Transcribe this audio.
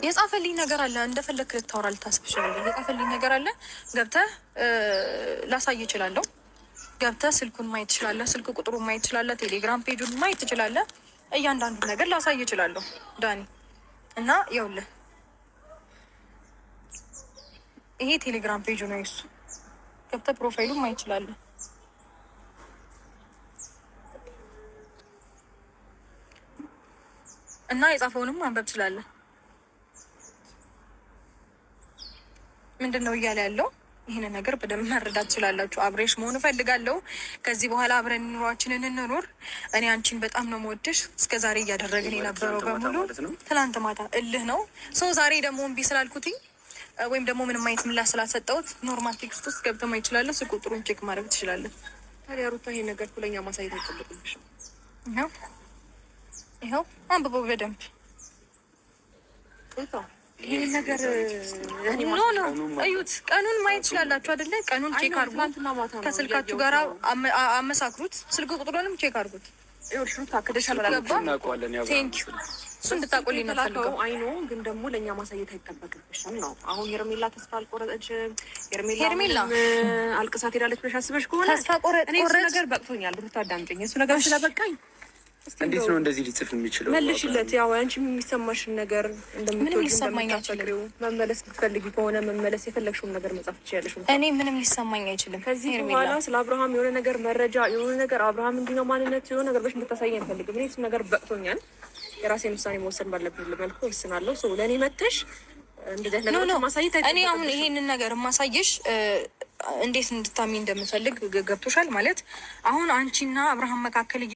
የጻፈልኝ ነገር አለ። እንደፈለክ ልታወራ ልታስብ ትችላለህ። የጻፈልኝ ነገር አለ። ገብተህ ላሳይ እችላለሁ። ገብተህ ስልኩን ማየት ትችላለህ። ስልክ ቁጥሩን ማየት ትችላለህ። ቴሌግራም page ኡን ማየት ትችላለህ። እያንዳንዱ ነገር ላሳይ እችላለሁ ዳኒ። እና ይኸውልህ ይሄ ቴሌግራም ፔጁ ነው የሱ። ገብተህ profile ኡን ማየት ትችላለህ። እና የጻፈውንም ማንበብ ትችላለህ። ምንድን ነው እያለ ያለው? ይህንን ነገር በደንብ መረዳት ትችላላችሁ። አብሬሽ መሆን እፈልጋለሁ። ከዚህ በኋላ አብረን ኑሯችንን እንኑር። እኔ አንቺን በጣም ነው የምወድሽ። እስከ ዛሬ እያደረግን የነበረው በሙሉ ትላንት ማታ እልህ ነው። ሰው ዛሬ ደግሞ እምቢ ስላልኩትኝ ወይም ደግሞ ምንም አይነት ምላሽ ስላልሰጠሁት normal text ውስጥ ገብተህ ማየት ትችላለህ። ስልክ ቁጥሩን check ማድረግ ትችላለህ። ታዲያ ሩታ ይሄን ነገር እኮ ለእኛ ማሳየት አይጠበቅብሽም። ይኸው ይኸው አንብበው በደንብ። ይሄን ነገር No, no፣ እዩት። ቀኑን ማየት ትችላላችሁ አይደለ? ቀኑን check አድርጉ። ከስልካችሁ ጋር አመሳክሩት። ስልክ ቁጥሩንም check አድርጉት። Thank you፣ እሱ እንድታቆልኝ ነው ፈልገው። I know፣ ግን ደግሞ ለእኛ ማሳየት አይጠበቅብሽም ነው። አሁን ሄርሜላ ተስፋ አልቆረጠችም። ሄርሜላ አልቅሳ ትሄዳለች ብለሽ አስበሽ ከሆነ ተስፋ ቆረጥ እኔ እሱ ነገር በቅቶኛል። ሩታ አዳምጪኝ። እሱ ነገር ስለበቃኝ እንዴት ነው እንደዚህ ሊጽፍ የሚችለው? መልሽለት። ያው አንቺ የሚሰማሽን ነገር ምንም ሊሰማኝ አይችልም። መመለስ ብትፈልጊ ከሆነ መመለስ፣ የፈለግሽውን ነገር መጻፍ ትችያለሽ። እኔ ምንም ሊሰማኝ አይችልም። ከዚህ በኋላ ስለ አብርሃም የሆነ ነገር መረጃ፣ የሆነ ነገር አብርሃም እንዲህ ነው ማንነት የሆነ ነገር ብለሽ እንድታሳየኝ አልፈልግም። እኔ እሱ ነገር በቅቶኛል። የራሴን ውሳኔ መወሰን ባለብኝ መልኩ ወስናለሁ። ሰው ለእኔ መተሽ እንደዚህ No, no ነገር ማሳየት እኔ አሁን ይሄንን ነገር የማሳየሽ እንዴት እንድታሚ እንደምፈልግ ገብቶሻል። ማለት አሁን አንቺና አብርሃም መካከል